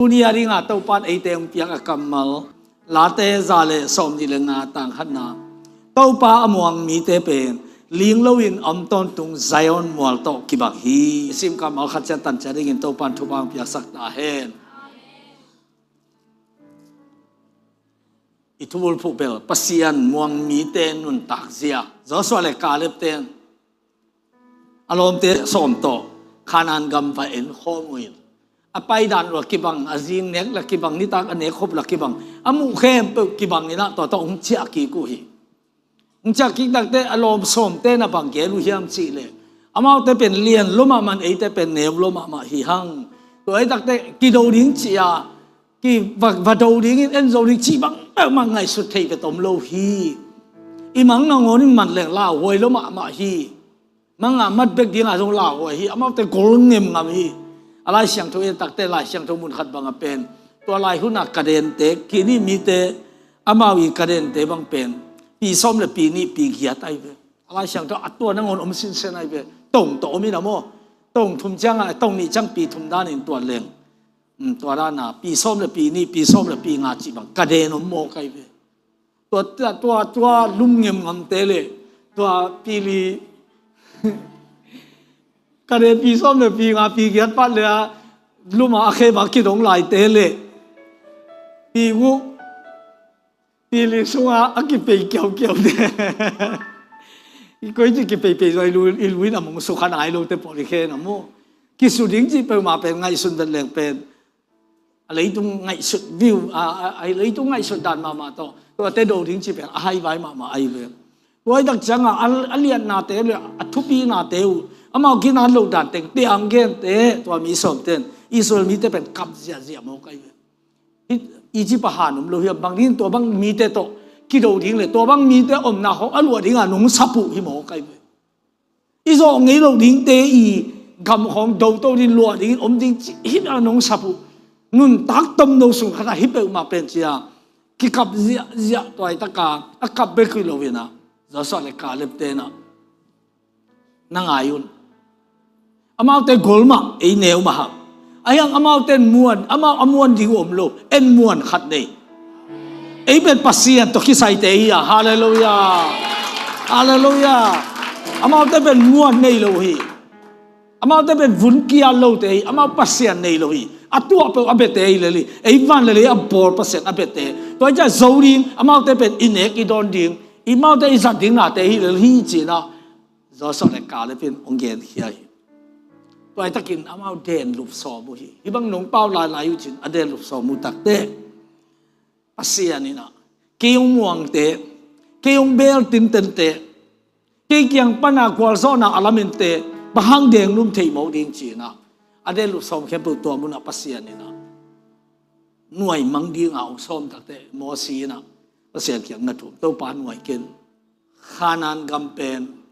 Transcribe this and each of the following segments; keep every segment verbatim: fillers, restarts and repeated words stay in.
Tuni a dingah Topan eite hong piak a kammal, Late za le sawmnih le nga tang khatna, Topa a muang mite pen ling loin a om tawntung Zion mual tawh kibang hi. I sim kammal khat ciat tan ciat dingin Topan thupha hong piaksak ta hen. I thubulphuh bel Pasian muang mite nuntak zia. Joshua le Caleb ten a lawmte sawm tawh Kanaan gam va en khawm uh in, a paidan uh a kibang, a zing nek la kibang, nitak a nek khop la kibang, a muh khempeuh kibang in ah tua tawh hong ciah kik uh hi. Hong ciah kik takte a lawm sawmte na bang gen uh hiam cih leh, amaute pen lian lo mahmah, eite pen neu lo mahmah hi hang. Tua hi takte kido ding cih a, ki va, va do dingin en zo ding cih bang peuhmah ngaihsut thei vet om lo hi. I mang nangawn in man leng lauhuai lo mahmah hi. Manga mat bek dingah zong lauhuai hi. Amaute gol ngemngam hi. A Lai Siangtho en takte Lai Siangtho mun khat bangah pen, tua lai hunah Kadente, kini mite, amau i Kadente bang pen pi sawm le pi nih pi giat ahi ve. A Lai Siangtho a tua nangawn om sinsen ahi ve. Tong tawh om in a maw. Tong thum ciangah, tong nih ciang pi thum danin tua leng, um, tua dana pi sawm le pi nih, pi sawm le pi nga cih bang Kaden om mawk ahi ve. Tua, tua, tua, tua lum ngemngamte le tua pi li Kaden pi sawm le pi nga pi giat pat le a luma a khe bang kidong laite le pi guk pi li sunga a kipei kiaukiaute. I koi ci kipeipei zua i lu, i lu in a mong sukha nai lote pawh i khen a mu. Kisu ding ci peuhmah pen ngaihsun vet leng pen a leitung ngaihsut view, a, a, a leitung ngaihsut dan mahmah tawh tuate do ding ci pen a haivai mahmah ahi ve. Tua i dak ciangah a, a liatnate le a thupinate uh, amau ginat loh dan teng piang gente, tua mi sawmten Israel mite pen kap ziahziah mawk ahi ve. Egypt a han om lo hiam, bang dingin tua bang mite tawh kido ding le tua bang mite omna khawng a luah dingah nong sap uh hi mawk ahi ve. I zawh ngei lo dingte i gam khawng do to ding, luah dingin om ding ci hi a nong sap uh. Nuntak tomno sung khatah hi peuhmah pen cia kikap ziahziah, tua i taka a kap bek hi lo inah Joshua le Caleb tenah na ngai un. Amaute gol mah, ei neu mah hang. Ahi hang amaute muan, amau a muan ding uh om lo, en muan khat nei. Ei pen Pasian tawh kisaite hi a, halleluiah. Halleluiah. Amaute pen muan nei lo hi. Amaute pen vun kial lote hi, amau Pasian nei lo hi. A tuah peuh a biate hi lel hi. Ei van le lei a bawl Pasian a biate. Tua hi ciah zo ding, amaute pen i nek i dawn ding, i maute i zat ding nate hi lel hi cinah Joshua le Caleb in hong genkhia hi. Tua hi takin amau denlup sawm uh hi. Hih bang nong pau lailai uh cin a denlup sawm uh takte Pasian inah kei hong muangte, kei hong beel tintente, kei kiang pana gualzawhna a laminte bang hang denglum thei mawk ding cinah a denlup sawm khempeuh tua munah Pasian inah nuai mang dinga hong sawm takte Mosi inah Pasian kiang na thum, Topa nuai ken. Kanaan gam pen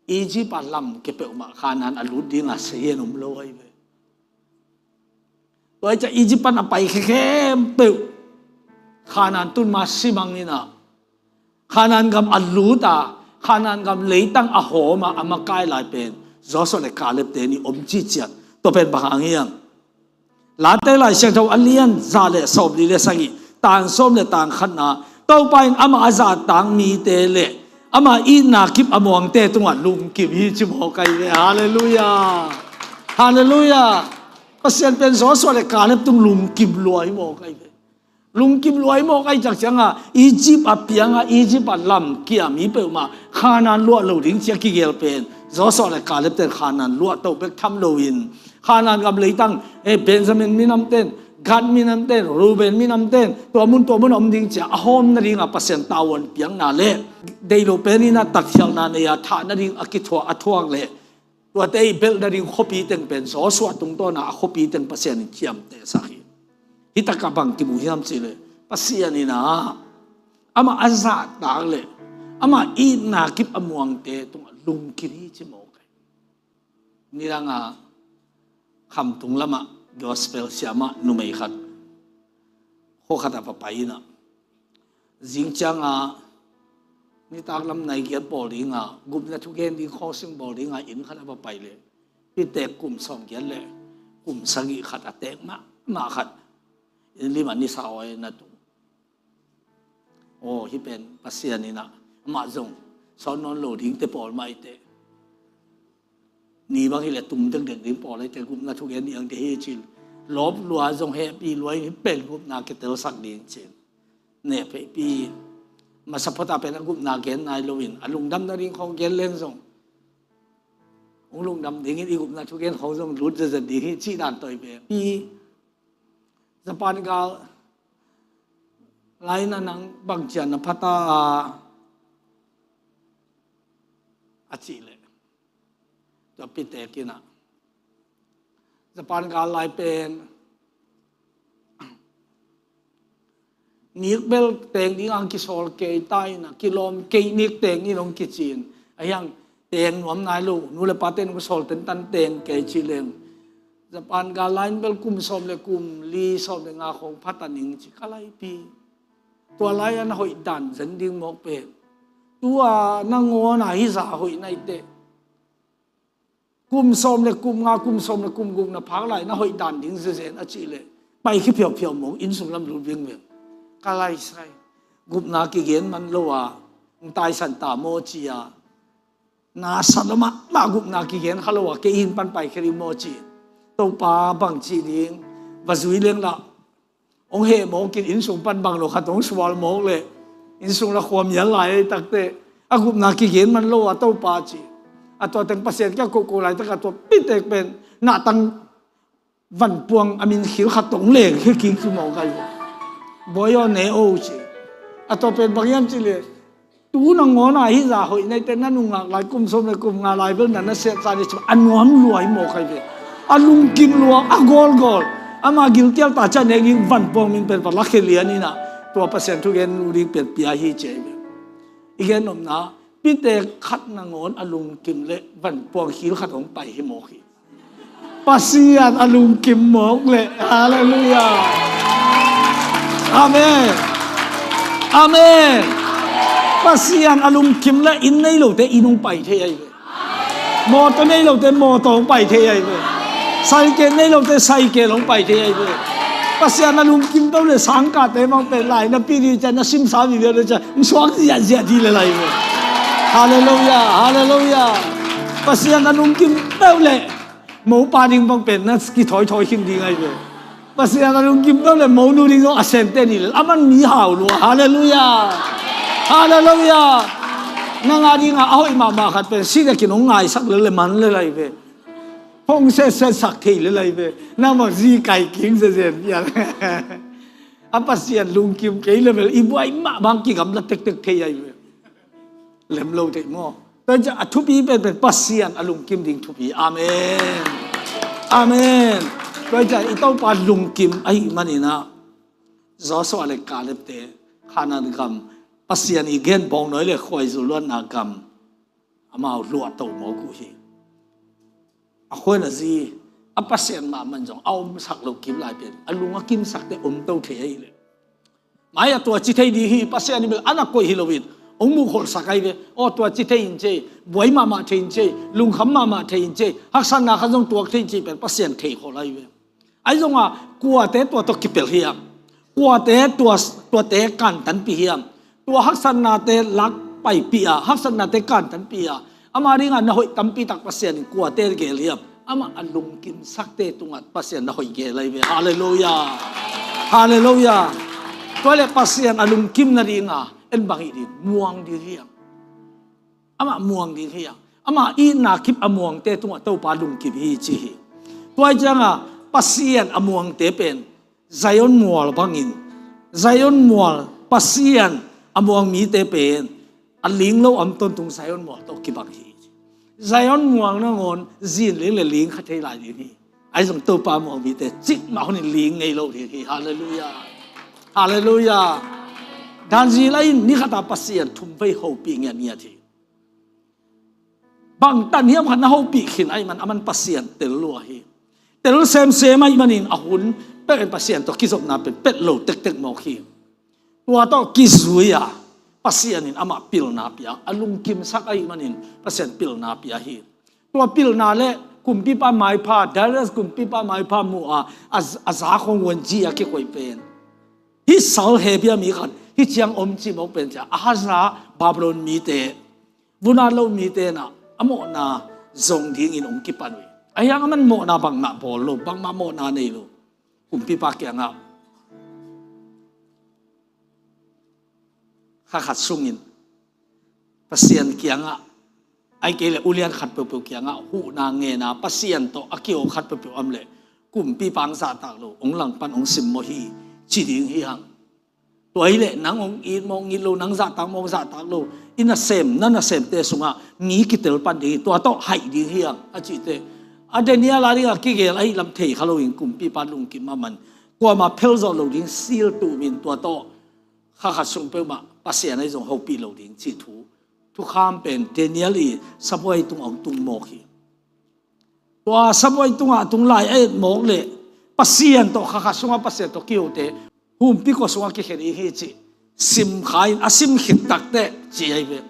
Egypt a lam kia peuhmah Kanaan a lut dinga sahian om lo ahi ve. Tua hi ciah Egypt pan a pai khempeuh Kanaan tun ma simang inah Kanaan gam a lut a, Kanaan gam leitang a hawm a, a makai lai pen Joshua le Caleb te ni om ciciat. Tua pen bang hang hiam? Late Lai Siangtho a lian za le sawmli le sagih, tang sawm le tang khatna, Topa in amah a zahtak mite le amah itna kip a muangte tungah lungkim hi ci mawk ahi ve. Halleluiah. Halleluiah. Pasian pen Joshua le Caleb tung lungkim lua hi mawk ahi ve. Lungkim lua hi mawk ahi ciah ciangah Egypt a pianga Egypt a lam kia mi peuhmah Kanaan luah lo ding cia kigel pen Joshua le Caleb ten Kanaan luah to bek tham loin Kanaan gam leitang, eh, Benjamin minamten, Gad minamten, Reuben minamten, tua mun tua mun a om ding cia a hawm nadinga Pasian tavuan piakna le deih lo pen inah tatkhialhna nei a thah nading a kithuah a thuak le tuate i belh nading khuapi teng pen Joshua tungtawna a khuapi teng Pasian in ciamtehsak hi. Hih takah bang kimu hiam cihleh Pasian inah amah a zahtak le amah itna kip a muangte tungah lungkim hi ci mawk ahi. Nidanga Khamtung lamah gospel siamah numei khat khua khat a va pai inah zing cianga nitak lam nai giat bawl dinga gupna thugen ding khawsing bawl dinga inn khat a va pai le hih tek kum sawm giat le kum sagih khat a tek mahmah khat Inn lim ah nisa awi na tung. Aw, hih pen Pasian in ah amah zong sawn nawn lo dingte pawl mah i teh, ni bang hi leh tum dekdek ding pawl i teh, gupna thugen ding ang te hi cin. Lawp lua zong hehpih lua in hih pen gupna kitelsak ding cin. Neh pheihpih. Masa phota pen a gupna gen nai loin a lungdam nading khawng gen leng zong, hong lungdam dingin i gupna thugen khawng zong lut zazat ding hi cih dan tawh i ve. Pi Japan gal lai na nang bang cian na phata a, a cih leh, tua Pitek in ah, Japan gal lai pen nik bel teng ding ang kisawl kei ta in ah, kilawm kei nik teng in hong kici in. Ahi hang teng nuam nai lo, nu le pate nong sawl tentan teng kei ci leng, Japan gal lai in bel kum sawm le kum li, sawm le nga khawng phata ning ci ka laipi. Tua lai-a na hoih dan zen ding mawk pen, tua nangawn a hih zah hoih na i teh, kum sawm le kum nga, kum sawm le kum guk na phak lai na hoih dan ding zezen a cih leh, paikhia phiaupiau mawk, inn sung lam lut vingveng. Ka laisai, gupna kigen man lo a, hong taisan ta maw ci a, na sa lo mahmah, gupna kigen kha lo a, kei inn pan paikhia ding maw ci. Topa bang ci ding, va zui leng lah, hong heh mawk in, inn sung pan bang lo khat hong sual mawk leh, inn sung la khuamial lai ei tak teh, a gupna kigen man lo a, Topa ci. A tua teng Pasian kiang kohkoh laitak a tua Pitek pen nahtang vanpuang a min khil khat tawh hong leng khia kik ci mawk ai. Bawi aw, ne o ci. A tua pen bang hiam cih leh, tu nangawn a hih zah hoih na i teh, na nungak lai kum sawm le kum nga lai bel na na siatsa ni ci, a nuam lua hi mawk ai ve. A lungkim lua, a gawlgawl. Ama gilkial ta ciang nek ding vanpuang min pen va lakhia lian in ah, tua Pasian thugen nu ding pen pia hi ci ai ve. I gen nopna, Pitek khat nangawn a lungkim leh vanpuang khil khat hong pai hi mawk hi. Pasian a lungkim mawk leh. Halleluiah. Amen. Amen. Pasian a lungkim leh inn nei lote inn hong pai thei ai ve. Mawtaw nei lote mawtaw hong pai thei ai ve. Saikel nei lote saikel hong pai thei ai ve. Pasian a lungkim peuh leh sangkahte mang pen lai na pi ding ciang, na simsa vive ding ciang, hong suak ziahziah ding lel ai ve. Halleluiah. Halleluiah. Pasian a lungkim peuh leh mopa ding bang pen na kithawithawi khin ding ai ve. Pasian a lungkim peuh leh monu ding zong a sente ni lel. Aman mi hau lua. Halleluiah. Halleluiah. Nang a ding a a hoih mahmah khat pen si le kin hong ngaisak lel leh man lel ai ve. Hong setsetsak thei lel ai ve. Nang bang zi kai king zezen pian. A Pasian lungkim kei leh bel i buai mahmah kigamla tektek thei ai ve. Lem lo thei maw? Tua hi ciang a thupi penpen Pasian a lungkim ding thupi. Amen. Amen. Tua hi ciang i Topa lungkim ahih manin ah, Joshua le Caleb te Kanaan gam, Pasian i gen bawngnawi le khuaizu luatna gam, amau luah to mawk uh hi. A khuan a zi, a Pasian mahmah in zong a omsak lo kim lai pen, a lung a kimsakte om to thei ahih leh, mai a tua ci thei ding hi, Pasian in bel a na koih hi loin hong muhkholhsak ai ve. Aw, tua ci thei in cei, buai mahmah thei in cei, lungkham mahmah thei in cei, haksatna khat zong tuak thei in cei pen Pasian theikhol ai ve. Ahi zongah kuate tua tawh kipelh hiam? Kuate tua, tuate kantanpih hiam? Tua haksatnate lak paipih a, haksatnate kantanpih a, ama dingah na hoih tampi tak Pasian in kuate gel hiam? Amah a lungkimsakte tungah Pasian na hoih gel ai ve. Halleluiah. Halleluiah. Tua leh Pasian a lungkim nadinga en bang hih ding? Muang ding hiam? Amah muang ding hiam? Amah itna kip a muangte tungah Topa lungkim hi ci hi. Tua hi cianga Pasian a muangte pen Zion mual bangin, Zion mual, Pasian a muang mite pen a ling lo om tawntung Zion mual tawh kibang hi. Zion mual nangawn zin ling le ling kha thei lai ding hi. Ahi zong Topa muang mite cikmah hunin ling ngei lo ding hi. Halleluiah. Halleluiah. Dan zi lai in ni khata Pasian thum vei hopih ngiatngiat hi. Bangtan hiam khat na hopih khin ahih man aman Pasian tel lua hi. Tel semsem ahih manin a hun peuh in Pasian tawh kizopna pen pet lo tektek mawk hi. Tua tawh kizui a Pasian in amah pilna pia, a lungkimsak ahih manin Pasian pilna pia hi. Tua pilna le kumpipa maipha, Darius kumpipa maipha mu a, a, a za khong wanzi a kikoih pen Hih sal he bia mi khat hih ciang om ci mawk pen cia a haza Babylon mite, vunat lo mite na a mawhna zong dingin hong kipan uh hi. Ahi hang aman mawhna bangmah bawl lo, bangmah mawhna nei lo. Kumpipa kiangah kha khat sungin Pasian kiangah, ahih kei leh ulian khat peuhpeuh kiangah huhna ngen a, Pasian tawh a kiho khat peuhpeuh om leh kumpipa hong zahtak lo, hong langpan hong simmawh hi ci ding hi hang. Tua hi leh nang hong it mawk hong it lo, nang zahtak mawk hong zahtak lo, i nasem, na nasemte sungah mi kitel pan ding hi, tua tawh haih ding hi hang a cihte. A Daniel a dingah kigel ahih lam thei kha loin kumpipa lungkim mahmah in kuamah phel zawh lo ding sil tumin tua tawh kha khat sung peuhmah Pasian ahi zong hopih lo ding cih thu thukham pen Daniel i sabuai tungah hong tung mawk hi. Tua sabuai tungah a tung lai a et mawk leh Pasian tawh kha khat sungah Pasian tawh kihote humpikua sungah kikhia ding hi cih sim kha in a sim khit takteh ci ahi ve.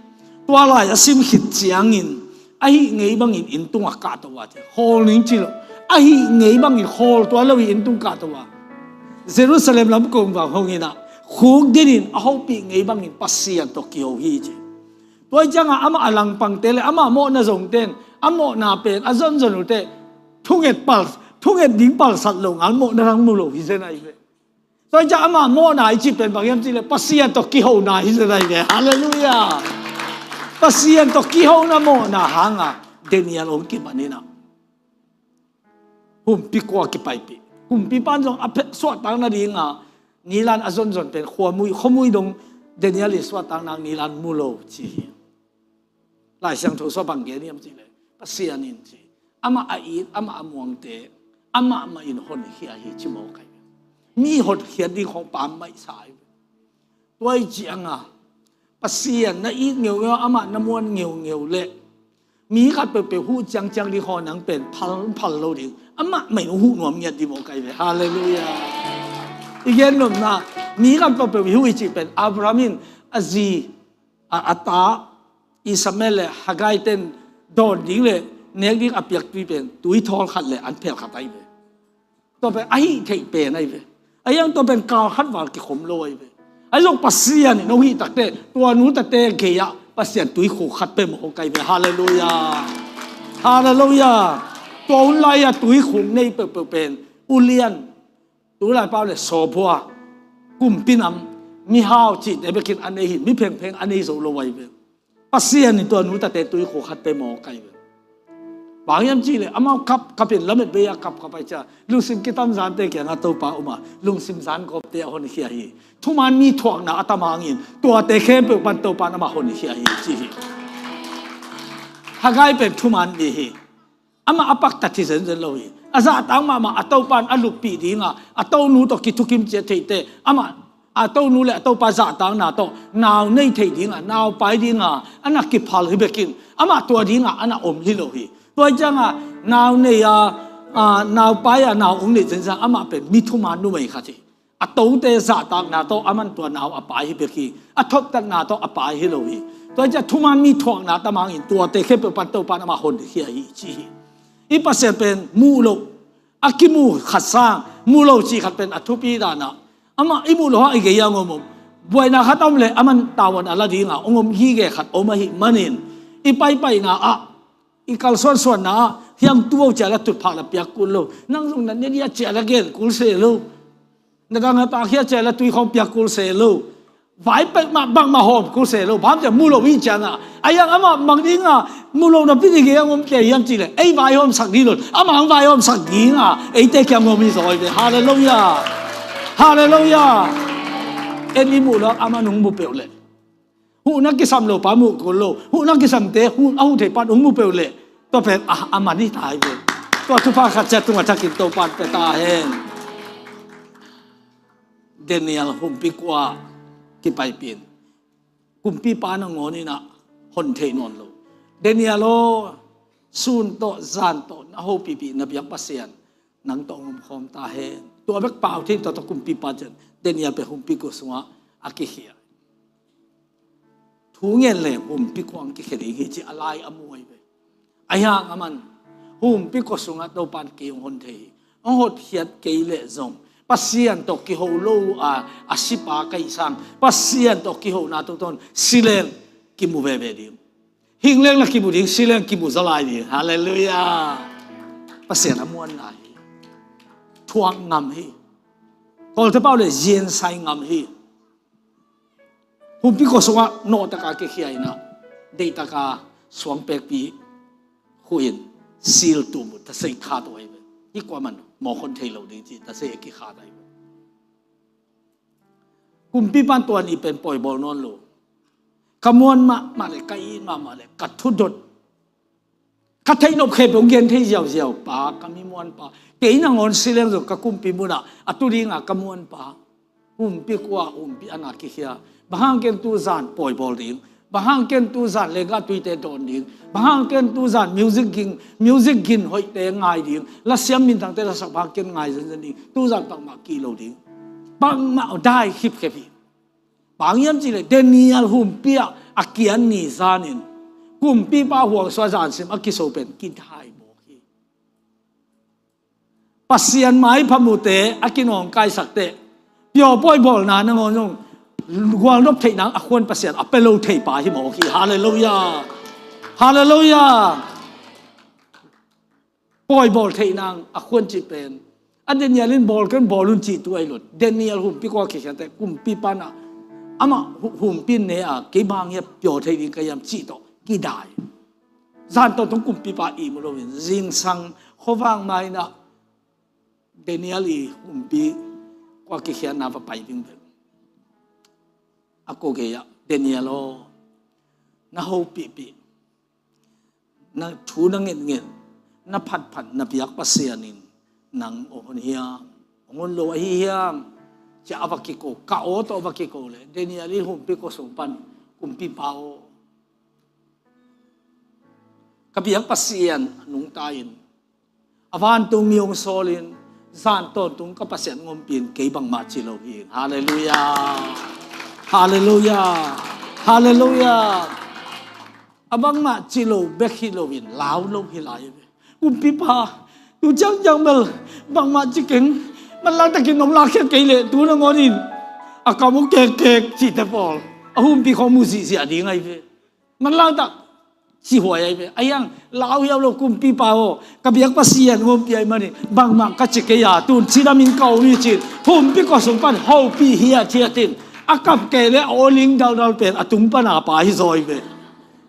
Tua lai a sim khit ciangin ahih ngei bangin inn tungah kahto a ci, khawl ning ci lo. Ahih ngei bangin khawl tuan lo hi, inn tung kahto a Jerusalem lam kong vang hong inah khuk dinin a hopih ngei bangin Pasian tawh kiho hi ci. Tua hi ciangah amah a langpangte le amah mawhna zongte in a mawhna pen a zonzon uh teh thunget pal, thunget ding palsat lo ngal mawhna dang mu lo hi zen ahi ve. Tua hi ciang amah mawhna i cih pen bang hiam cih leh Pasian tawh kihona hi zen ahi ve. Halleluiah. Pasian tawh kihona mawhna hanga Daniel hong kiman inah humpikua kipaipih. Kumpipa in zong a phet suahtak nadinga nilan a zonzon pen khuamui, khuamui dong Daniel in suahtak nak nilan mu lo ci hi. Lai Siangtho sungah bang gen hiam cih leh Pasian in ci, amah a it, amah a muangte amah mah in honkhia hi ci mawk ahi ve. Mi hotkhiat ding khong pammaih sa ahi ve. Tua hi cianga Pasian na it ngeungeu, amah na muan ngeungeu leh mi khat peuhpeuh huh ciangciang ding khong nang pen phal, phal lo ding, amah mah in huh nuam ngiat ding mawk ahi ve. Halleluiah. I gen nopna, mi khat peuhpeuh i huh i cih pen Abraham in a zi, a, a ta Ishmael le Hagar ten dawn ding le nek ding a piak tui pen tuithawl khat le an phel khat ahi ve. Tua pen a hih theih pen ahi ve. Ahi hang tua pen kal khat val kikhom lo ahi ve. Ahi zong Pasian in hong hih takteh tua nu tate gei-ah Pasian tuikhuk khat pia mawk ahi ve. Halleluiah. Halleluiah. Tua hun lai-a tuikhuk nei peuhpeuh pen ulian, tulai pau le sawbua, kumpinam, mihau cihte bekin a nei hi, mi phengpheng a nei zo lo ahi ve. Pasian in tua nu tate tuikhuk khat pia mawk ahi ve. Bang hiam cih leh amau kap, kap in lamet bei-a kap, kap ahi cia lungsim kitamzante kiangah Topa om a, lungsim zan gawpte a honkhia hi. Thuman mi thuakna a tam hangin tuate khempeuh pan Topa in amah honkhia hi ci hi. Hagar pen thuman mi hi. Amah a paktat hi zenzen lo hi. A zahtak mahmah a topa in a luppih dinga a tonu tawh kithukim ciat theite, amah a tonu le a topa zahtakna tawh nau nei thei dinga, nau pai dinga a na kiphal hi bekin amah tua dinga a na om hi lo hi. Tua hi cianga nau nei a, a, nau pai a nau ong neih zenzen amah pen mi thuman numei khat hi. A tote zahtakna tawh aman tua nau a pai hi bek hi. A thoptatna tawh a pai hi lo hi. Tua hi ciah thuman mi thuakna tam hangin tuate khempeuh pan Topa in amah honkhia hi ci hi. I Pasian pen muh loh, a kimu khat sang muh lo cih khat pen a thupi danah amah i muh loh hang i gei-a ngom om. Buaina khat a om leh aman tavuan a la dinga ong om gige khat om ahih manin i paipaina ah, i kalsuansuanna ah hiang tu aw cia la tutphah la piak kul lo. Nang zong na ne dia cia la gen kul se lo. Na dang a tak hia cia la tui khawng piak kul se lo. Vai pek mah bangmah hawm kul se lo. Bang cia mu lo i cianga a yang amah mang dinga mu lo napi ding hiang om cia hiam cih leh ei vai hawmsak ding lo. Amah ang vai hawmsak dinga eite kiang om hi zaw hi ve. Halleluiah. Halleluiah. En i muh lo amah nung mu peuh leh huhna kisam lo pa muh kul lo, huhna kisamte hun a huh thei pan hong mu peuh leh tua pen a, a man hi ta hi ve. Tua thupha khat ciat tungah thakin Topa in pia ta hen. Daniel humpi kua kipaipih in kumpipa nangawn in ah hon thei nawn lo. Daniel aw, sun tawh zan tawh na hopihpih na biak Pasian nang tawh hong omkhawm ta hen. Tua bek pau thei, tua tawh kumpipa cian Daniel pen humpi kua sungah a kikhia. Thu ngen leng humpi kua ang kikhia ding hi ci a lai a mu ahi ve. Ahi hang aman humpi kua sungah Topa in kei hong hon thei hi. Hong hotkhiat kei leh zong Pasian tawh kiho lo a, a sipa ka hih sang, Pasian tawh kihona tungtawn sileng kimu veve ding. Hing leng na kimu ding, sileng kimu zaw lai ding. Halleluiah. Pasian a muanna hi. Thuak ngam hi. Kawlte pau le ziansai ngam hi. Humpikua sungah nawhtaka kikhia in ah, deihtaka suang pekpi khuh in, sil tum uh, tasei khat uh ahi ve. Hi kuaman mawk hon thei lo ding ci, tasei a kikhat ahi ve. Kumpipan tua ni pen pawi bawl nawn lo. Ka muan mahmah le, ka it mahmah le, ka thudot, ka theihnop khempeuh hong gen thei ziauziau pa, ka mi muanpa. Kei nangawn sileng zong ka kumpi munah a tu dinga ka muanpa. Humpikua, humpi a na kikhia. Bang hang ken tuzan pawi bawl ding? Bang hang ken tuzan lenggah tuite dawn ding? Bang hang ken tuzan music ging, music gin hoihte ngai ding? Lasiam minthangte lasak bang hang ken ngai zenzen ding? Tuzan bangmah kih lo ding. Bangmah dai khipkhep hi. Bang hiam cihleh Daniel humpi ah a kian ni zanin kumpipa huangsuah zansim a kiso pen kidai mawk hi. Pasian maipha mute a kinawngkaisak teh, piawpawi bawlna nangawn zong gualnop theihna a khuan Pasian a pia lo thei pa hi mawk hi. Halleluiah. Halleluiah. Pawi bawl theih nang a khuan cih pen, a Daniel in bawl ken bawl un cih tu ahi lo. Daniel humpikua kikhiate kumpipan ah, amah hu-, humpi ne a, kei bang hia piaw thei ding ka hiam cih tawh kidai. Zan tawntung kumpipa ihmu loin zingsang khuavak ma in ah Daniel i humpikua kikhiatna va pai vingveng. A ko gei ah, Daniel aw, na hopihpih, na thu na ngetnget, na phatphat, na biak Pasian in nang hong hon hiam? Hong hon lo ahi hiam? Ci-a a va kiko, ka aw tawh a va kiko leh, Daniel in humpikua sung pan, kumpipa aw, ka biak Pasian nungta in, a vantung mi hong sawlin, zan tawntung ka Pasian hong ompih in, kei bangmah ci lo hi. Halleluiah. Halleluiah. Halleluiah. A bangmah ci lo bek hi loin lau lo hi lai ve. Kumpipa, tu ciangciang bel bangmah ci keng, manlang takin nong lakhia kei leh tu nangawnin a kam uh kekkek cihte pawl a humpi khawng mu zihziah ding ahi ve. Manlang tak cihuai ahi ve. Ahi hang lau hiau lo, kumpipa aw, ka biak Pasian hong ompih ahih manin bangmah ka ci kei a, tun cidamin ka om hi ci-in humpikua sung pan hopih hiathiat in, a kap kei leh a aw ling daldal pen a tung pan a pa hi zaw hi ve.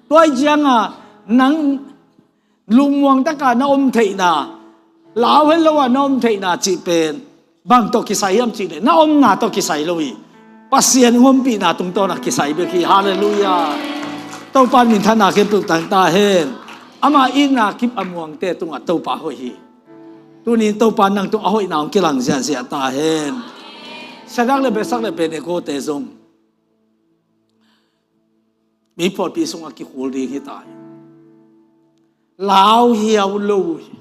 Tua ahih cianga nang lungmuang taka na om theihna, lau het lo a na om theihna cih pen bang tawh kisai hiam cih leh na omna tawh kisai lo hi. Pasian hong ompihna tungtawn a kisai bek hi. Halleluiah. Topa in minthanna khempeuh tang ta hen. Ama itna kip a muangte tungah Topa hoih hi. Tuni in Topa nang tung a hoihna hong kilang ziahziah ta hen. Sadrak le Mesak le Abednego te zong meiphualpi sungah kikhul ding hi ta hi. Lau hiau lo hi.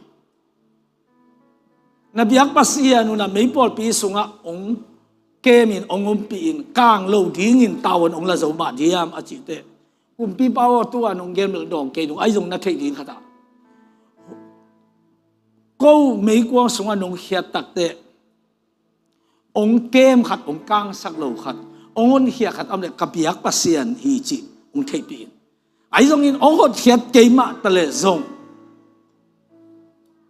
Na biak Pasian un ah meiphualpi sungah hong kemin, hong ompih in, kang lo dingin tavuan hong la zo mah diam a cih teh, kumpipa aw, tu-a nong gen bel dawng kei nung, ahi zong na theih ding khat ah, ko meikuang sungah nong khiat tak teh, hong kem khat, hong kangsak lo khat, hong honkhia khat om leh ka biak Pasian hi cih hong theihpih in. Ahi zongin hong hotkhiat kei mah ta leh zong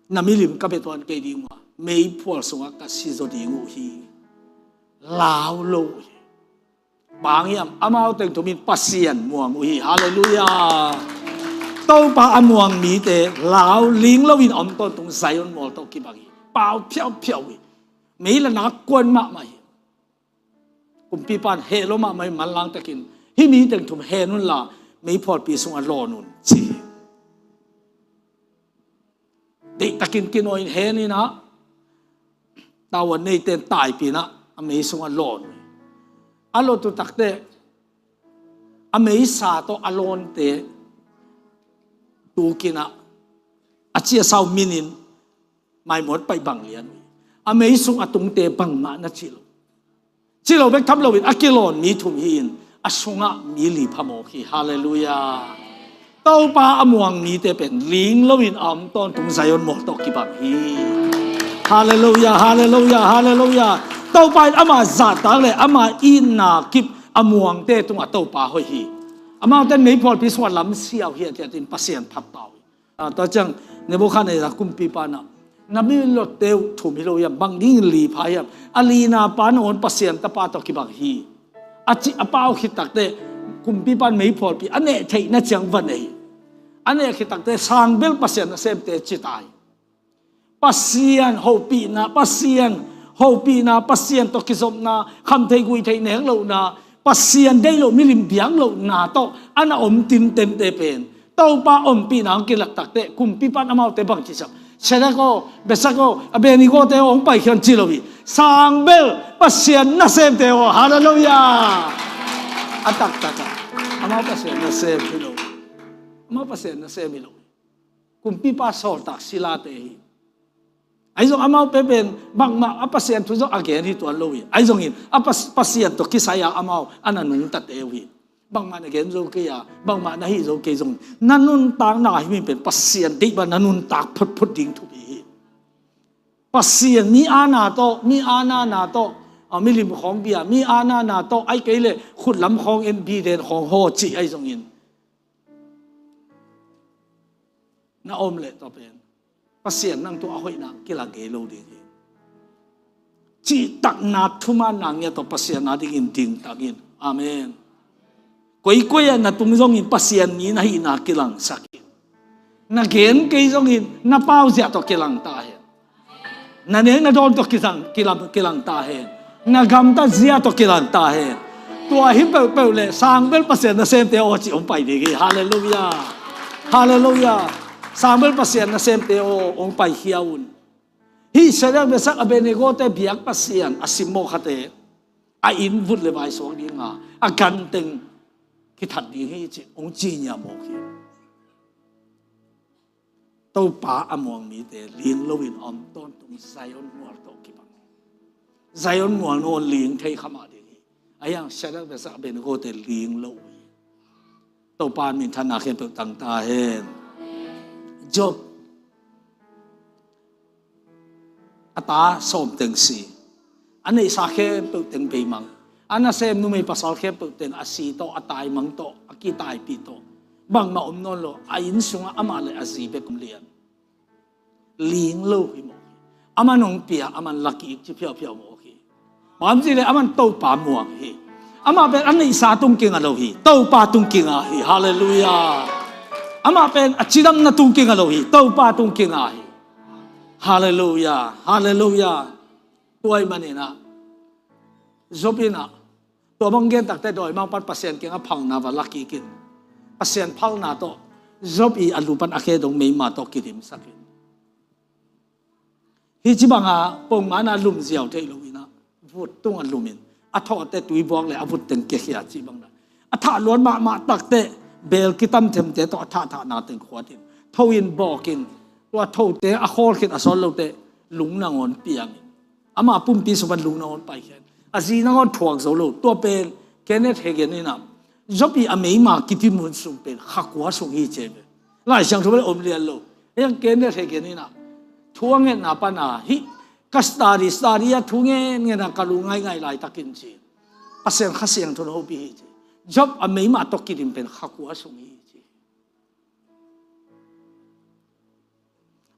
na milim ka bia tuan kei ding uh a, meiphual sungah ka si zaw ding uh hi. Lau lo uh hi. Bang hiam, amau teng thum in Pasian muang uh hi. Halleluiah. Topa a muang mite lau ling loin a om tawntung Zion mual tawh kibang hi. Pau phiaupiau hi. Mei la nak kuan mahmah hi. Kumpipa in heh lo mahmah hi, manlang takin hih mi teng thum hen unla meiphualpi sungah lawn un ci hi. Deihtakin kinawi in hen in ah, tavuan neite in taipih in ah a mei sungah lawn uh hi. A lot uh tak teh a meisa tawh a lawnte tukin ah a ciasa uh minin maimawt paih bang lian uh hi. A mei sung a tungte bangmah na cih lo. Cih lo bek tham loin a kilawn mi thum hi-in a sungah mi li phamawk hi. Halleluiah. Topa a muang mite pen ling loin a om tawntung Zion mual tawh kibang hi. Halleluiah, halleluiah, halleluiah. Topa in ama zahtak le ama itna kip a muangte tungah Topa hoih hi. Amaute meiphualpi sungah lam siau hiathiat in Pasian phat ta uh hi. Ah, tua ciang Nebukhadnezzar kumpipa in, "Na milotte uh thum hi lo hiam? Bang dingin li pha hiam? A lina pa nangawn Pasian tapa tawh kibang hi," a ci, a pau khit takteh kumpipa in meiphualpi a neh theihna ciang va nei hi. A neh khit takteh sangbel Pasian nasemte ci ta hi. Pasian hopihna, Pasian hopihna, Pasian tawh kizopna, khamtheih guihtheih nek lohna, Pasian deih loh milim biak lohna tawh a na om tintemte pen Topa ompihna hong kilak takteh kumpipa in amaute bang ci hiam? Shadrach aw, Meshach aw, Abednego te aw, hong paikhia un ci lo hi. Sangbel Pasian nasemte aw, halleluiah. A taktak ah amau Pasian nasem hi lo. Amau Pasian nasem hi lo. Kumpipa sawltak silate hi. Ahi zong amau pen bangmah a Pasian thu zong a gen hi tuan lo hi. Ahi zongin a Pas-, Pasian tawh kisai-a amau a na nungtate uh hi. Bangmah na gen zo kei a, bangmah na hih zo kei zong, na nuntakna himhim pen Pasian deih bang na nuntak photphot ding thupi hi. Pasian mi aana tawh, mi aana na tawh, a, milim khawng bia, mi aana na tawh, ahih kei leh khutlam khawng en, bi den khawng haw cih ahi zongin na om leh tua pen Pasian nang tungah a hoihna kila ngei lo ding hi. Cihtakna thumaanna ngiat tawh Pasian a dingin dingtak in. Amen. Koikoi ah na tung zongin Pasian mi na hihna kilangsak in. Na gen kei zongin na pau ziah tawh kilang ta hen. Na nek na dawn tawh kilang, kilang, kilang ta hen. Na gamtat zia tawh kilang ta hen. Tua hi peuhpeuh leh sangbel Pasian nasemte aw cih hong pai ding hi. Halleluiah. Halleluiah. Sangbel Pasian nasemte aw hong paikhia un. Hih Shadrach, Meshach, Abednego te biak Pasian a simmawh khate a inn vut le vai suak ding a, a ganteng kithat ding hi cih hong ci nia mawk hi. Topa a muang mite ling loin a om tawntung Zion mual tawh kibang hi. Zion mual nangawn ling thei kha mah ding hi. Ahi hang Shadrach, Meshach, Abednego te ling lo uh hi. Topa in minthanna khempeuh tang ta hen. Job a ta sawm teng si. A neihsa khempeuh teng beimang. A nasem numei pasal khempeuh teng a si tawh, a taimang tawh, a kitaipih tawh, bangmah om nawn lo. A inn sungah amah le a zi bek om lian. Ling lo hi mawk hi. Aman hong pia, aman la kik ci phiaupiau mawk hi. Bang hang hiam cih leh aman Topa muang hi. Amah pen a neihsa tung kinga lo hi. Topa tung kinga hi. Halleluiah. Amah pen a cidamna tung kinga lo hi. Topa tung kinga hi. Halleluiah. Halleluiah. Tua ahih manin ah Job in ah tua bang gen takteh dawimangpa'n Pasian kiangah phalna va la kik in, Pasian phalna tawh Job i a lu pan a khe dong meima tawh kidimsak in. Hih ci banga pongman a lum ziau thei lo in ah vut tungah lum in, a thawhte tuibuak le a vut teng kiakhia ci bang la, a thah luat mahmah takteh beel kitam themte tawh a thahthahna teng khuat in, tho in bawk in, tua thote a khawl khit a sawt lote lung nangawn piang in, ama pumpi sung pan lung nangawn paikhia in, a zi nangawn thuak zo lo. Tua pen Kenneth Hagin in ah Job i a meima kidim hun sung pen kha kua sung hi ci ve. Lai Siangtho bel om lian lo. Ahi hang Kenneth Hagin in ah thu a ngetna pan a, hih ka study, study a thu ngenngen a ka lu ngaingai laitakin ci, Pasian Kha Siangtho in hopih hi ci. Job a meima tawh kidim pen kha kua sung hi ci.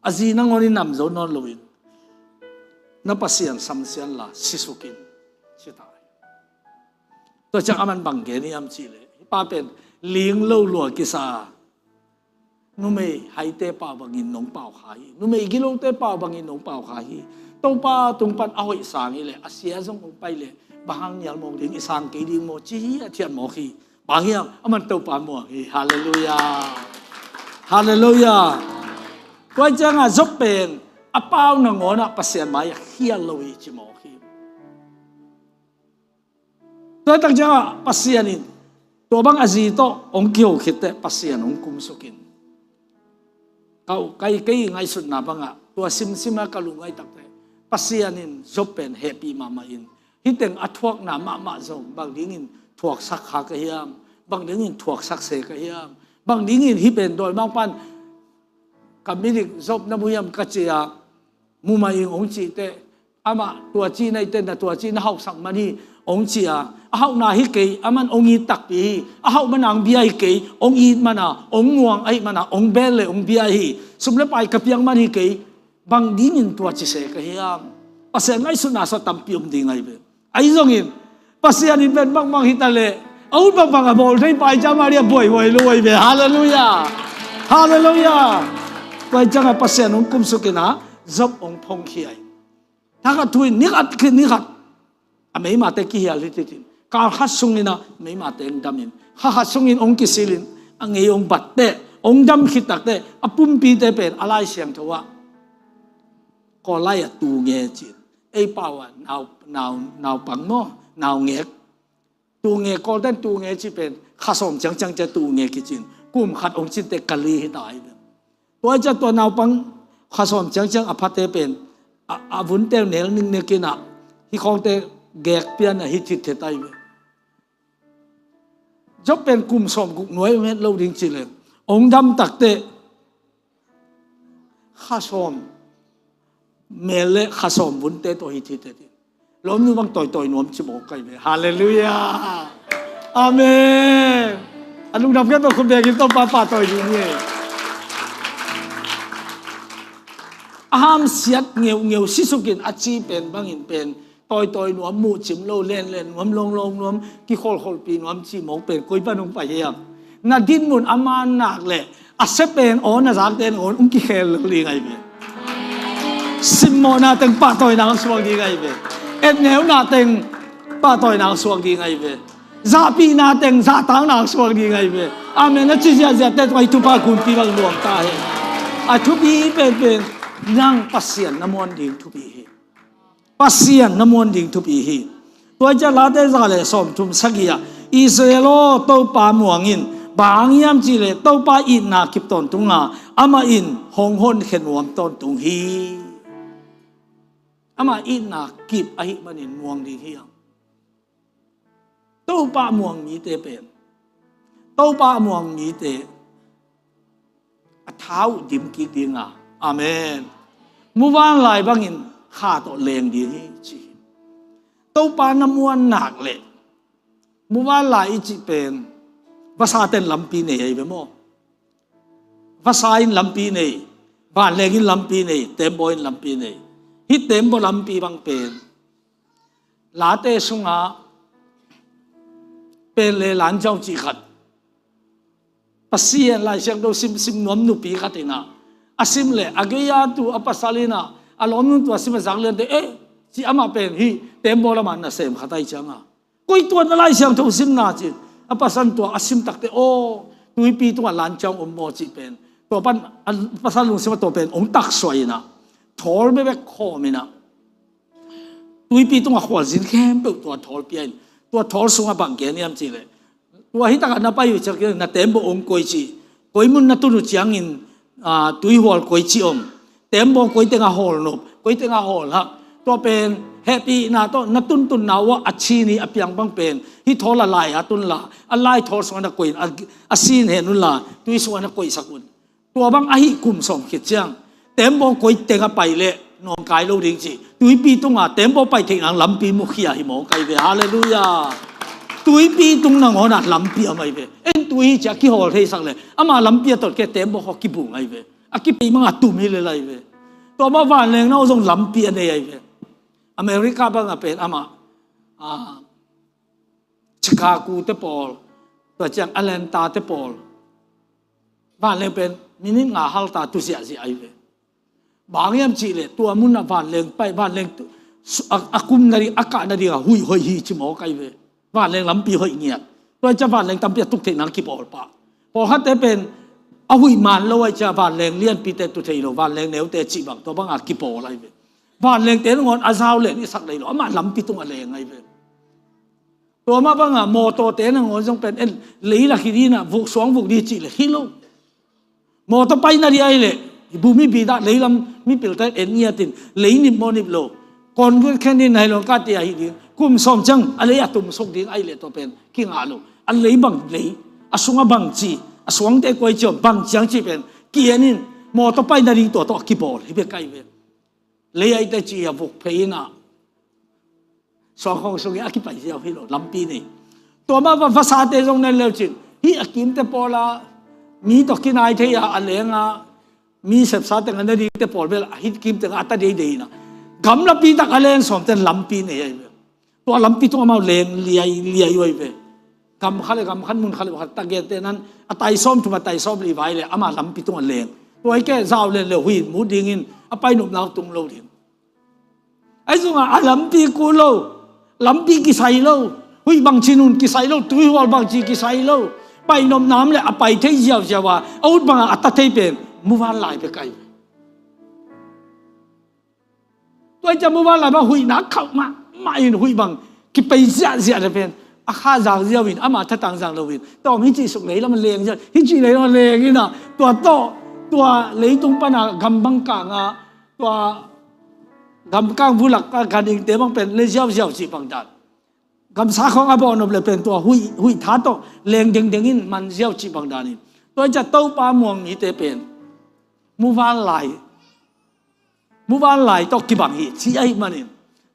A zi nangawn i nam zo nawn loin, na Pasian samsiat la, sisuk in, ci ta hi. Tua ciang aman bang gen hiam cih leh, hih pa pen ling lo lua kisa, numei haite pau bangin nong pau kha hi, numei gilote pau bangin nong pau kha hi. Topa tung pan a hoih sang hi leh, a sia zong hong pai leh, bang hang nial mawk ding, i sang kei ding maw, ci hi a thiat mawk hi. Bang hiam, aman Topa muang hi. Halleluiah. Halleluiah. Tua ciangah Job pen a pau nangawn ah Pasian mai-ah khial lo hi ci mawk hi. Tua tak ciangah Pasian in tua bang a zi tawh hong kiho khitteh Pasian hong kumsuk in, ka, kei, kei ngaihsutna bangah tua simsim a ka lungngaih takteh Pasian in Job pen hehpih mahmah in, hih teng a thuakna mahmah zong bang dingin thuaksak kha ka hiam, bang dingin thuaksak se ka hiam, bang dingin hih pen dawimangpa'n ka midik Job na mu hiam ka ci a, Mumah ing hong cih teh, amah tua cih na ih teh, na tua cih na hauhsak man hi hong ci a, a hauhna hi kei, aman hong it takpi hi. A hauh man a hong bia hi kei, hong it man a hong muang ahih man a hong bel le hong bia hi. Sum le pai ka piak man hi kei, bang dingin tua ci se ka hiam? Pasian ngaihsutna sua tampi om ding ahi ve. Ahi zongin Pasian in ven bangbang hi ta leh, a ut bangbang a bawl thei pai ciang mah dia buaihuai lo ahi ve. Halleluiah. Halleluiah. Pai ciang a Pasian hong kumsuk in a, Job hong phongkhia hi. Thakhat thu in nikhat khit nikhat a meimate kihial hi titin, kal khat sungin a meimate hong damin, kha khat sungin hong kisilin, a ngei hong bat teh, hong dam khit tak teh, a pumpite pen a Lai Siangtho ah Kawl lai ah tu nge cin, ei pau ah nau, nau, naupang maw, naungek. Tu nge, Kawlten tu nge cih pen kha sawm ciangciang cia tu nge kicin, kum khat hong cin teh kali hi ta hi. Tua hi cia tua naupang kha sawm ciangciang a phate pen a, a vunte nel niknek in a, hih khawngte gek pian a hi thithet ahi ve. Job pen kum sawm guk nuai hong het lo ding ci leng, hong dam tak teh kha sawm mel le kha sawm vunte tawh hi thithet in, lawmnu bang tawitawi nuam ci mawk ahi ve. Halleluiah. Amen. A lungdam khempeuh khut bengin Topa pahtawi ding hi. A hamsiat ngeungeu sisukin a ci pen bangin pen tawitawi nuam, muhcim lo, lenlen nuam, lawnglawng nuam, kikholkholpih nuam ci mawk pen koi pan hong pai hiam? Na dinmun a man nak leh a sia pen aw na zakte nangawn hong kikhel lo ding ahi ve. Simmawhna teng pahtawina hong suak ding ahi ve. Etneuna teng pahtawina hong suak ding ahi ve. Zahpihna teng zahtakna hong suak ding ahi ve. Amen. A ci ziahziahte tungah i thupha gunpi bang nuam ta hen. A thupi penpen nang Pasian na muan ding thupi hi. Pasian na muan ding thupi hi. Tua hi ciah Late za le sawmthum sagih ah, Israel aw, Topa muang in, bang hang hiam cih leh Topa itna kip tawntung a, amah in hong honkhia nuam tawntung hi. Amah itna kip ahih manin muang ding hi hang. Topa muang mite pen, Topa muang mite a tha uh dim kik ding a. Amen. Muvanlai bangin kha tawh leng ding hi ci hi. Topa na muan nak leh, muvanlai i cih pen vasaten lampi nei ahi ve maw? Vasa in lampi nei, vanleng in lampi nei, tembaw in lampi nei. Hih tembaw lampi bang pen Late sungah pen le lancau cih khat, Pasian Lai Siangtho simsim nuam nupi khat in a, a sim leh a gei-a tu a pasal in a, a lawmnu tua sim a zak liante, eh, ci amah pen hih tembaw lamah nasem khat ahi ciang a, koi tua na Lai Siangtho simna ci. A pasal tua a sim tak teh, aw, tuipi tungah lancau om maw cih pen, tua pan a pasal lungsim ah tua pen hong taksuai in a, thawl bekbek khawm in a, tuipi tungah khualzin khempeuh tua thawl pia in, tua thawl sungah bang gen hiam cih leh, tua hi takah na pai uh ciang na tembaw hong koici, koi mun na tun uh ciangin, ah, tuihual koici om, tembaw koi tengah hawl nop, koi tengah hawl hak, tua pen hehpihna tawh na tuntunna uh ah a cin hi a piang bang pen hih thawl a lai a tun la, a lai thawl sungah na koih in a, a sin hen un la, tui sungah na koihsak un. Tua bang ahi kum sawm khit ciang, tembaw koi tengah pai leh nawngkai lo ding ci. Tuipi tungah tembaw pai theih nang lampi mukhia hi mawk ahi ve. Halleluiah. Tuipi tung nangawn ah lampi a om ahi ve. En tui hi ciah kihawl theisak leh, amah lampi a tot kei tembaw khaw kibung ahi ve. A kipeih mang a tum hi lel ahi ve. Tua mah vanleng na uh zong lampi a nei ahi ve. America bang a pen amah, ah, Chicago te pawl, tua ciang Atlanta te pawl, vanleng pen minit nga halta tu ziahziah ahi ve. Bang hiam cih leh tua mun ah vanleng pai, vanleng tu, su-, a, a kum nading, a kah nading a huih hoih hi ci mawk ahi ve. Vanleng lampi hoih ngiat. Tua hi ciah vanleng tampi a tuk theih nang kipawl pah. Pawlkhatte pen a huih man lo ahi ciah vanleng lianpite tu thei lo, vanleng neute cih bang tua bang a kipawl ahi ve. Vanlengte nangawn a zau leng i sak lei lo, amah lampi tung a leng ahi ve. Tua mah bang a mawtawte nangawn zong pen en lei lak hi ding a, vuk suang vuk ding cih leh hi lo. Mawtaw pai nading ahi leh, bumi bidah leilam mipilta en ngiat in, lei nip maw nip lo, kongkrit khen ding na hi lo kati ahi ding. Kum sawm ciang a lei a tumsuk ding ahi leh tua pen kingah lo. A lei bang lei, a sungah bangci, a suangte koi ci om, bang ciang cih pen ki-en in, mawtaw pai nading tua tawh a kibawl hi bek ahi ve. Lei aite ci a vuk phei in ah, suangkhawng sungin a kipai ziau hi lo, lampi nei. Tua mah va, vasate zong nen leu cin, hih a kimte pawl a mi tawh kinai thei a, a leng a, mi sepsa teng a na dingte pawl bel a hih kimte a ta deidei in ah, gamlapi tak a leng sawmte lampi nei ahi bel. Tua lampi tung amau leng liai liai uh ahi ve. Gam khat le gam khat, mun khat le mun khat, ta gente nan a tai sawm thum, a tai sawm li vai le ama lampi tung a leng. Tua hi kei zau len le huih mut dingin a pai nopna uh tung lo ding. Ahi zongin a lampi kul lo, lampi kisai lo, huih bangci nun kisai lo, tuihual bangci kisai lo, pai nopna om le a pai thei ziauziau a, a ut bangin a ta thei pen muvanlai bek ahi ve. Tua hi ciang muvanlai bang huih nak khauh mahmah in huih bang kipei ziahziah le pen a kha zang ziau in, ama thatang zang lo in, tawm hih cih suk lei lam a leng ziau, hih cih lei lam a leng in ah, tua tawh, tua leitung pan a gam bang kang a, tua gam kang vulak a gan ingte bang pen le ziauziau cih bang dan. Gamsa khawng a bawh nop le pen tua huih, huih tha tawh leng dengdeng in man ziau cih bang dan in. Tua hi ciang Topa muang mite pen muvanlai, muvanlai tawh kibang hi ci ahih manin,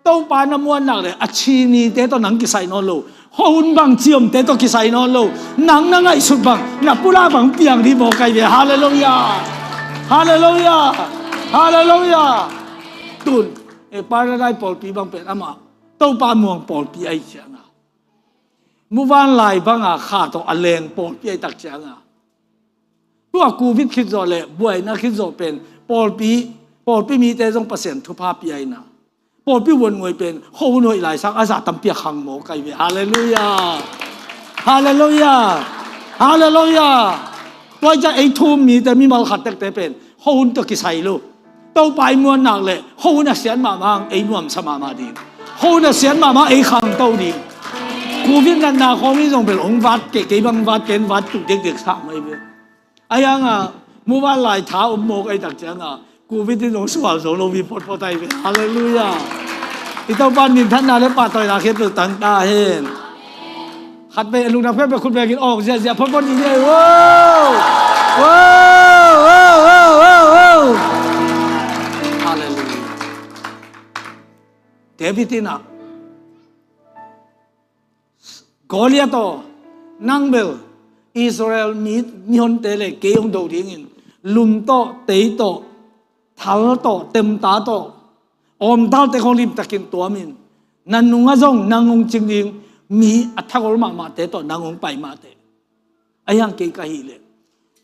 Topa na muan nak le a ci nite tawh nang kisai nawn lo, khuahun bang ciamte tawh kisai nawn lo, nang na ngaihsut bang, na pulak bang piang ding mawk ahi ve. Halleluiah. Halleluiah. Halleluiah. Tun, eh, Paradise pawlpi bang pen amah Topa muang pawlpi ahi ciang a, muvanlai bang a kha tawh a leng pawlpi ahi tak ciang a, tua Covid khit zawh le buaina khit zawh pen pawlpi, pawlpi mite zong Pasian thupha pia in ah, pawlpi vuannguai pen khuahun hoih lai sang a zah tampi a khang mawk ahi ve. Halleluiah. Halleluiah. Halleluiah. Tua hi ciang ei thu-um mite, mimal khat tekte pen khuahun tawh kisai lo. Topa i muan nak le khuahun a siat mahmah hang ei nuamsa mahmah ding. Khuahun a siat mahmah ei khangto ding. Covid natna khawng hi zong bel hong vat kei, kei bang vat kei, vat tuh dekdek sa mai ve. Ahi hang a, muvanlai tha om mawk ahi tak ciang a, Covid in hong sual zo lo mi photphot ahi ve. Halleluiah. I Topa minthanna le pahtawina khempeuh tang ta hen. Khat vei a lungdam khempeuh khut bekin awk ziahziah photphot ni ziah. Wow! Wow! Wow! Wow! Wow! Wow! Halleluiah. David in ah, Goliath aw, nang bel Israel mi, mihonte le kei hong do dingin lum tawh, tei tawh, thal tawh, temta tawh, awmtalte khawng limtakin tuamin, na nungah zong nang hong cing ding, mi a thagol mahmahte tawh nang hong pai mahteh. Ahi hang kei ka hih leh,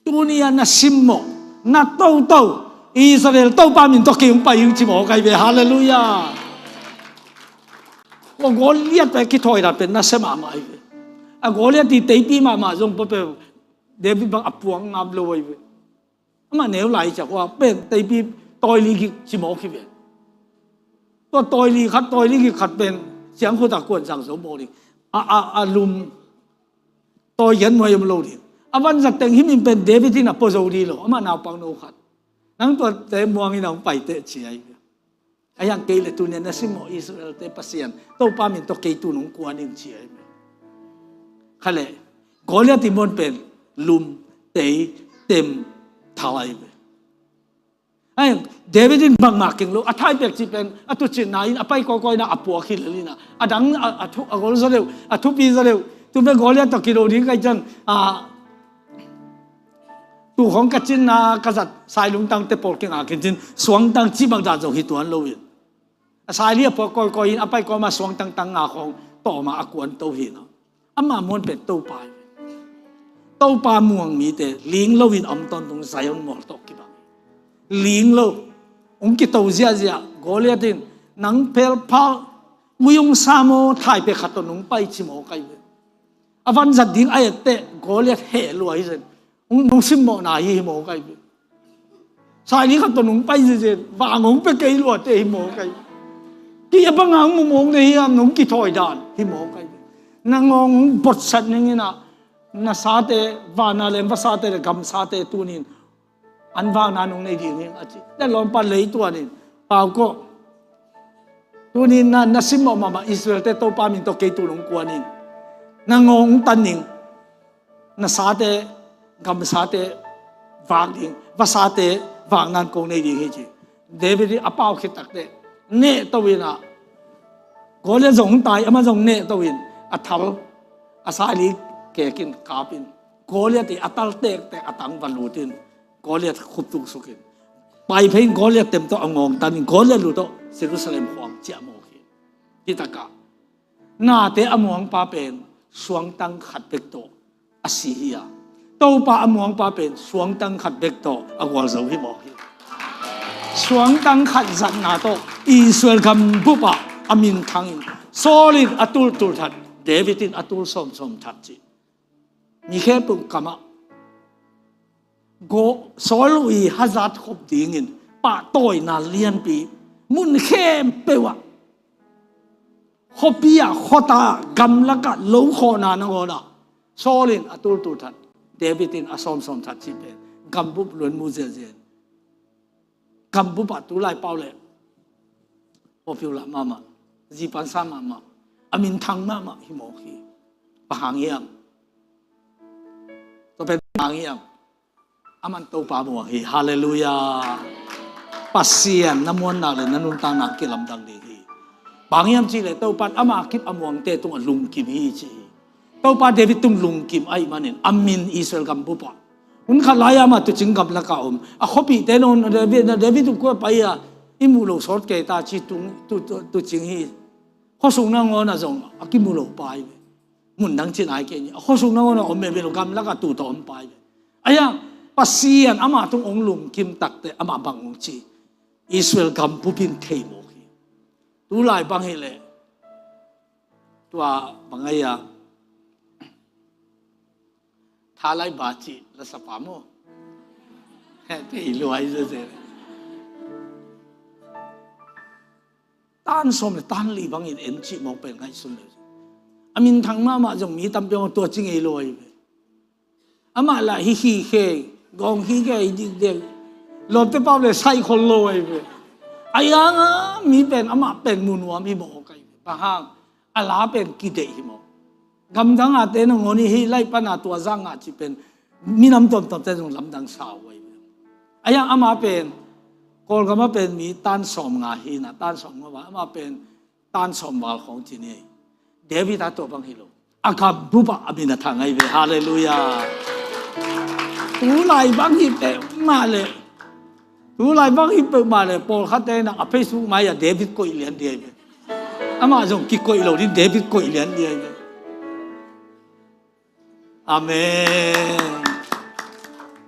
tuni a na simmawh, na toto Israel Topa min tawh kei hong pai ing ci mawk ahi ve. Halleluiah. Tua Goliath pen kithawi dan pen nasia mahmah ahi ve. A Goliath i teipi mahmah zong pua pen David bang a puang ngap lo ahi ve. Amah neu lai ciah khua pen teipi tawili gik ci mawk hi ve. Tua tawili khat, tawili gik khat pen ciangkhut a kuan zang zo mawk ding. A, a, a lum tawi giat muai om lo ding. A vanzat teng himhim pen David in a pua zo ding lo, amah naupang no khat. Nang tuate muang in a hong paiteh ci ahi ve. Ahi hang kei le tuni a na simmawh Israel-te Pasian Topa min tawh kei tu nong kuan ing ci ahi ve. Kha le, Goliath i muan pen lum, tei, tem, thal ahi ve. Ai, David in bangmah keng lo, a thai pek cih pen a tuucinna in a pai kawikawi in a puak hi lel in a, a dang a, a thu, a gol zaw deuh, a thupi zaw deuh. Tu pen Goliath tawh kido ding ka hih ciang, a, tu khawng ka cinna ka zat sailung tangte pawl kingak in cin, suangtang cih bang dan zong hi tuan lo in. A saili a puak kawikawi in a pai kawma suangtang tang nga khawng tawma a kuanto hi na. Ama muan pen Topa hi. Topa muang mite ling lo in a om tawntung Zion mual tawh kibang. Ling lo. Hong kito ziahziah Goliath in nang phelphal ui hong sa maw, thai pek khat tawh nong pai ci mawk ahi ve. A vanzat ding a etteh Goliath heh lua hi zen. Hong, hong simmawhna hi hi mawk ahi ve. Saili khat tawh nong pai zizin, vang hong pia kei luate hi mawk ahi ve. Kei a banga hong mumawk na hiam, nong kithawi dan hi mawk ahi ve. Nangawng hong botsat ning in a, na sate, vana le vasate le gamsate tunin an vakna nong nei ding hi a ci. Tua lawmpa lei tuanin, Pau Kawh, tunin na, na simmawh mahmah Israel-te Topa min tawh kei tu nong kuan ing. Nangawng hong tan ning. Na sate, gamsate vak ding, vasate vakna kong nei ding hi ci. David in a pau khit takteh nehto in ah, Goliath zong hong tai, amah zong nehto in a thal, a saili kekin kapin, Goliath i a tal tektek a tang va lutin, Goliath khuptuk sukin, pai phei in Goliath tem tawh a ngawngtanin, Goliath lu tawh Jerusalem khuang ciah mawk hi. Hitakah nate a muangpa pen suangtang khat bek tawh a si hi a, Topa a muangpa pen suangtang khat bek tawh a gualzo hi mawk hi. Suangtang khat zatna tawh Israel gambup ah a minthangin, Saul in a tultul that, David in a tul sawmsawm that ci. Mi khempeuh kamah Saul i hazat khop dingin pahtawina lianpi mun khempeuh ah, khuapi ah, khuata ah, gamlak ah, lo khawhna nangawn ah Saul in a tultul that, David in a sawmsawm that cih pen gambup luan mu ziahziah in, gambup ah tulai pau le popular mahmah, zipansa mahmah, a minthang mahmah hi mawk hi. Bang hang hiam? Tua pen bang hang hiam? Aman Topa muang hi. Halleluiah. Pasian na muannak le na nuntakna kilamdang ding hi. Bang hang hiam cihleh Topa in ama kip a muangte tungah lungkim hi ci hi. Topa David tung lungkim ahih manin a min Israel gambup ah, hun khat lai-ah amah tuucing gamlak ah om, a khuapihte nawn, David, David tung kua pai-a i muh loh sawt kei ta ci, tung, tu, tu, tuucing hi. Khuasung nangawn ah zong a kimu lo pai ve. Mun dang ci nai kei ni, a khuasung nangawn ah om ve lo, gamlak ah tu tawh om pai ve. Ahi hang Pasian ama tung hong lungkim takteh amah bang hong ci? Israel gambup in thei mawk hi. Tulai bang hileh tua bang ahi a, Thalai Ba cih lasapa maw? He, thei luai zeze. Tan sawm le tan li bangin en cih mawk pen ngaihsun le. A minthang mahmah zong mi tampi hong tua ci ngei luai ve. Amah lah hi hi khe, gawng hi khe, hi dikdek. Lawmte pau le saih khol lo ahi ve. Ahi hang a mi pen amah pen mu nuam hi mawk ahi ve. Bang hang, a la pen kideih hi mawk. Gamdang a te nangawn hi, hih lai pan a tua zang a cih pen minam tuamtuamte zong lamdang sa uh ahi ve. Ahi hang amah pen Kawlgam ah pen mi tan sawm nga hi na, tan sawm nga val, amah pen tan sawm val khawng ci ni. David a tua bang hi lo. A gambup ah a min a thang ahi ve. Halleluiah. Tulai bang hi peuhmah le, tulai bang hi peuhmah le, pawlkhatte in a Facebook mai-ah David koih lian ding ahi ve. Amah zong kikoih lo ding, David koih lian ding ahi ve. Amen.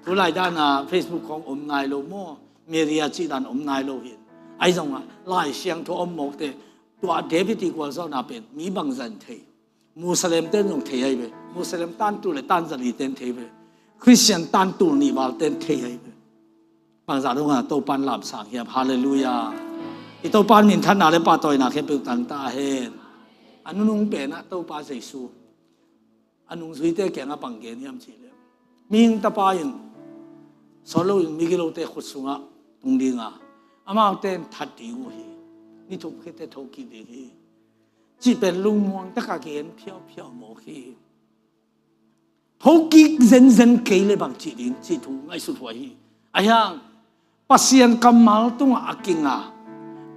Tulai dan a Facebook khawng om nai lo maw? Media cih dan om nai lo hi. Ahi zongah Lai Siangtho om mawkte, tua David i gualzawhna pen mi bangzah in thei? Muslim ten zong thei ahi ve. Muslim tan tul le tan zali ten thei ve. Christian tan tul nih val ten thei ahi ve. Bangzah dongah Topa in lamsang hiam? Halleluiah. I Topa in minthanna le pahtawina khempeuh tang ta hen. A nunung penah Topa Jesu a nungzuite kiangah bang gen hiam cihleh, mihing tapa in sawt loin migilote khut sungah tung ding a, amaute in that ding uh hi. Ni thum khit teh thokik ding hi, cih pen lungmuang takah gen phiauphia mawk hi. Thokik zenzen kei le bang cih ding cih thu ngaihsut huai hi. Ahi hang Pasian kammal tungah a kinga,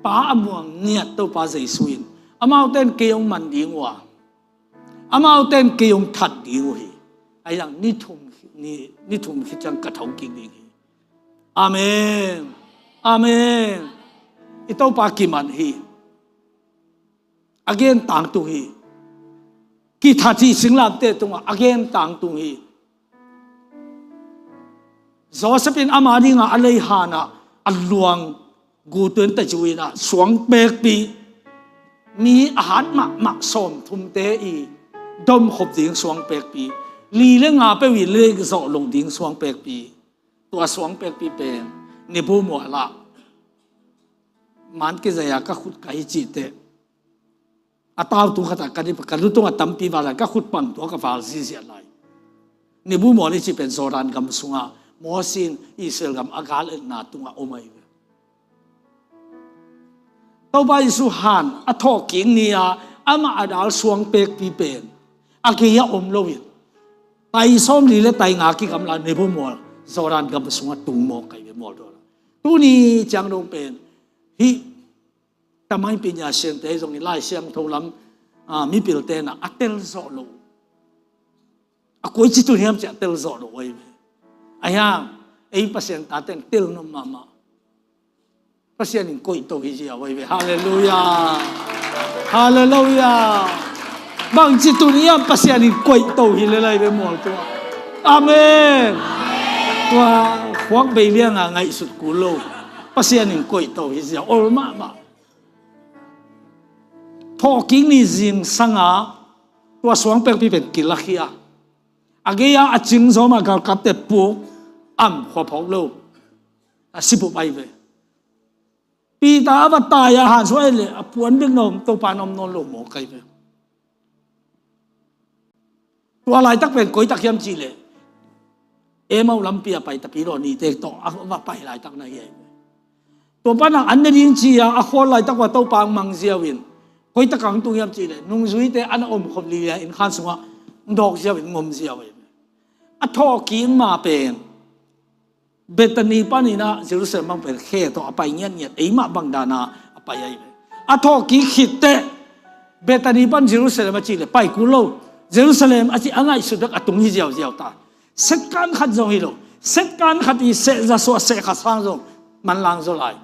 Pa a muang ngiat Topa Jesu in amaute in kei hong man ding uh a, amaute in kei hong that ding uh hi. Ahi hang ni thum, ni, ni thum khit ciang ka thokik ding hi. Amen. Amen. I Topa kiman hi. A gen tangtung hi. Kithat hi, singlamteh tungah a gen tangtung hi. Joseph in ama dingah a leihan ah a luang gutuan tacu in ah suang pekpi, mi a hat mahmah sawmthumte i domkhop ding suang pekpi, li le nga peuh i lek zawh loh ding suang pekpi. Tua suang pekpi pen Nebo mual ah man kizai-a ka khut ka hi cih teh, a tau tung khatah ka dip, ka lu tungah tampi val lai, ka khut pang tua ka val ziahziah lai. Nebo mual i cih pen Jordan gam sungah Moses in Israel gam a gal etna tungah om ahi ve. Topa Jesu han a thawhkik ni-a amah a dal suang pekpi pen a gei-ah om loin tai sawmli le tai nga kigamla Nebo mual Jordan gam sungah tung mawk ahi ve, mual dawlah. Tuni ciang dong pen hih tamai pinya siangte zong i Lai Siangtho lam, ah, mipilte na a tel zawh lo. A koici tun hiam ci a tel zawh lo ahi ve. Ahi hang ei Pasian tate in tel nuam mahmah. Pasian in koihto hi ziau ahi ve. Halleluiah. Halleluiah. Bangci tun hiam Pasian in koihto hi lel ahi ve mual tua. Amen. Tua khuak bei lianga ngaihsut kul lo. Pasian in koihto hi ziau ol mahmah. Thawhkik ni zingsanga tua suang pekpi pen kilakhia. A gei-a a cing zawma galkapte puk am khuaphawk lo. A sipup ahi ve. Peter a va tai-a hansuah ahi leh a puan bek na om, Topa na om nawn lo mawk ahi ve. Tua laitak pen koitak hiam cihleh Emau lampi a pai tapi law nite tawh a va pai laitak na hi ahi ve. Tua pana an ne ding ci-a a khawl laitak ua Topa ang mang ziau in koitak ang tung hiam cihleh nungzuite an a om khop lilia inn khan sungah dawk ziau in ngom ziau ahi ve. A thawhkik ma pen Bethany panin ah Jerusalem bang pen khe tawh a pai ngiatngiat, eimah bang dana a pai ahi ve. A thawhkik khitteh Bethany pan Jerusalem a cih le pai kul lo. Jerusalem a cih a ngaihsut bek a tung hi ziauziau ta. Second khat zong hi lo. Second khat i seh za suah seh khat sang zong manlang zaw lai.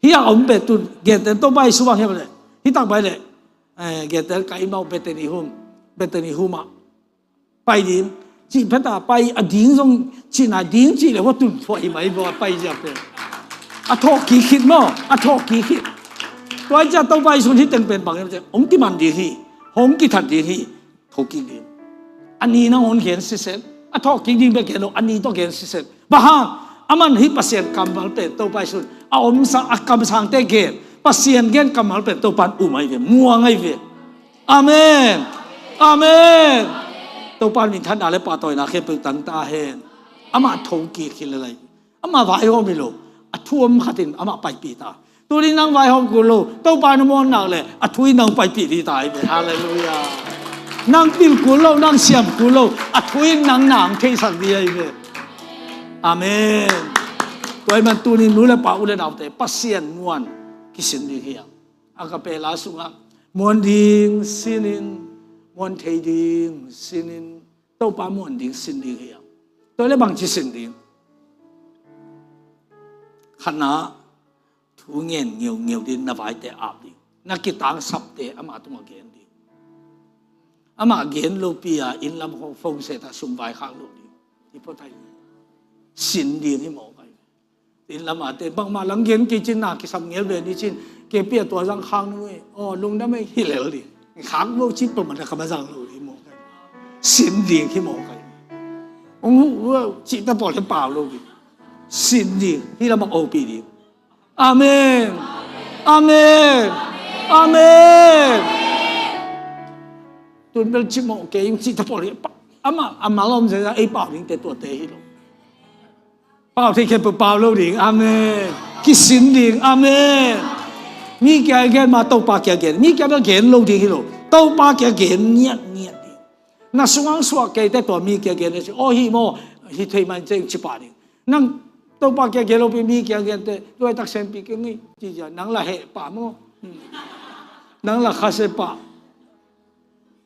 Hi a om pen tun gentehna Topa Jesu bang hiam le, hi tak bai le, eh, gentehna ka eimau Bethany hum, Bethany hum ah pai ding cih phet a pai a ding zong cihna ding cih le hua tun phuah hi mai bawh a pai ziau pen. A thawhkik khit maw? A thawhkik khit. Tua hi ciah Topa Jesu in hih teng pen bang hiam ciah hong kiman ding hi. Hong kithat ding hi. Thawhkik ding. A ni nang hong gen sisem. A thawhkik ding bek gen lo, a ni tawh gen sisem. Bang hang, aman hih Pasian kammal pen Topa Jesu in a omsa a kamsangte gen. Pasian gen kammal pen Topa in um ahi ve, muang ahi ve. Amen. Amen. Topa in minthanna le pahtawina khempeuh tang ta hen. Amah thokik hi le lai. Amah vaihawm hi lo. A thu om khat in amah paipih ta. Tuni nang vaihawm kul lo. Topa na muannak le a thu in nang paipih ding ta hi ve. Halleluiah. Nang pil kul lo, nang siam kul lo. A thu in nang na hong theisak ding ahi ve. Amen. Tua ahih man tuni nu le pa u le naute Pasian muan kisin ding hi a. A kapela sungah muan ding sinin, muan thei ding sinin, Topa muan ding sin ding hi a. Tua le bangci sin ding? Khatna, thu ngen ngeungeu ding, na vaite ap ding. Na kitangsapte amah tungah gen ding. Amah gen lopi a inn lam hong fong seta sum vaikhak lo ding. Hi pawtai sin ding hi mawk ai. Inn lam ate bangmah lang gen kei cin na kisam ngel ve ni cin, kei pia tua zang khang nu e, aw lungdam e, hi lel ding. Khak lo cin peuhmah na kama zang lo ding mawk ai. Sin ding hi mawk ai. Ong huh uh cihte pawl hi pau lo ding. Sin ding hi lamah opi ding. Amen. Amen. Amen. Tun bel cimawh kei ung cihte pawl hi amah a mal om zia ei pau dingte tuate hi lo. Pau thei khempeuh pau lo ding. Amen. Kisin ding. Amen. Mi kia gen ma Topa kia gen. Mi kia bel gen lo ding hi lo. Topa kia gen ngiatngiat ding. Na sungah suah keite tua mi kia gen a si aw hi maw? Hi thei man ceng ci pah ding. Nang Topa kia gen lopi mi kia gente tua taksenpi kei ngei ci zia nang la heh pah maw? Nang la khase pah.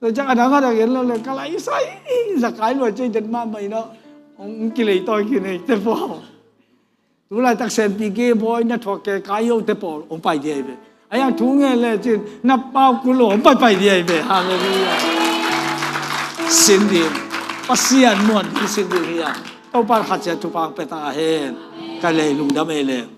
Tua ciang a dang a dang gen lo le ka lai sai zakai lua cei den mahmah in aw. Hong kilei tawi kinei te paw. Tulai taksenpi kei bawi na thuak kei kai yo te pawl hong pai dia hi ve. Ahi a thu ngen le cin na pau kul lo hong paipai dia hi ve. Halleluiah. Sin ding. Pasian muan ding sin ding hi a. Topa khat cia thupha hong pia ta hen. Ka lei lungdam ei le.